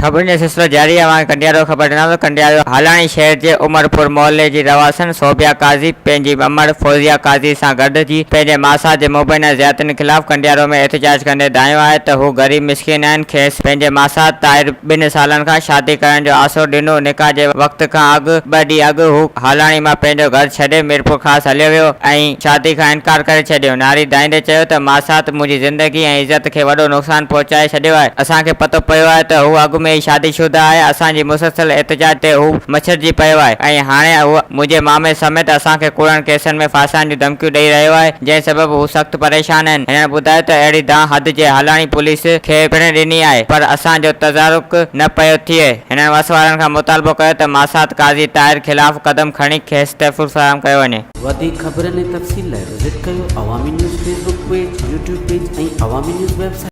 خبرن جو سلسلو جاري آهي اوهان کي ڪنڊيارو خبر ڏنا ته ڪنڊيارو هالاڻي شهر جي عمرپور محلي جي رهواسڻ صوبيا قاضي پنهنجي امڙ فوزيا قاضي سان گڏجي پنهنجي ماسات جي مبينا زيادتين خلاف ڪنڊيارو ۾ احتجاج ڪندي دانهيو آهي ته هو غريب مسڪين آهن کيس پنهنجي ماسات طاهر ٻن سالن کان شادي ڪرڻ جو آسرو ڏنو نڪاح جي وقت کان اڳ ٻه ڏينهن اڳ هو هالاڻي مان پنهنجو گهر ڇڏي ميرپورخاص هليو ويو ۽ شادي کان انڪار ڪري ڇڏيو. ناري دانهيندي چيو ته ماسات منهنجي زندگي ۽ عزت کي وڏو نقصان پهچائي ڇڏيو آهي. اسان کي پتو پيو آهي ته هو اڳ ۾ ئي شادي شده آهي. اسان جي مسلسل احتجاج تي هو مڇرجي پيو آهي ۽ هاڻي هو منهنجي مامي سميت اسان کي ڪوڙن ڪيسن ۾ ڦاسائڻ جون ڌمڪيون ڏئي رهيو آهي جنهن سبب هو سخت پريشان آهن. هنن ٻڌايو ته اهڙي دانهن حد جي هالاڻي پوليس کي پڻ ڏني آهي پر اسان جو تدارڪ نه پيو ٿئي. هنن وس وارن کان مطالبو ڪيو ته ماسات قاضي طاهر خلاف قدم کڻي کيس تحفظ فراهم ڪيو وڃي. وڌيڪ خبرن ۽ تفصيل لاء وزٽ ڪيو Awami news Facebook page, YouTube page ۽ Awami news website.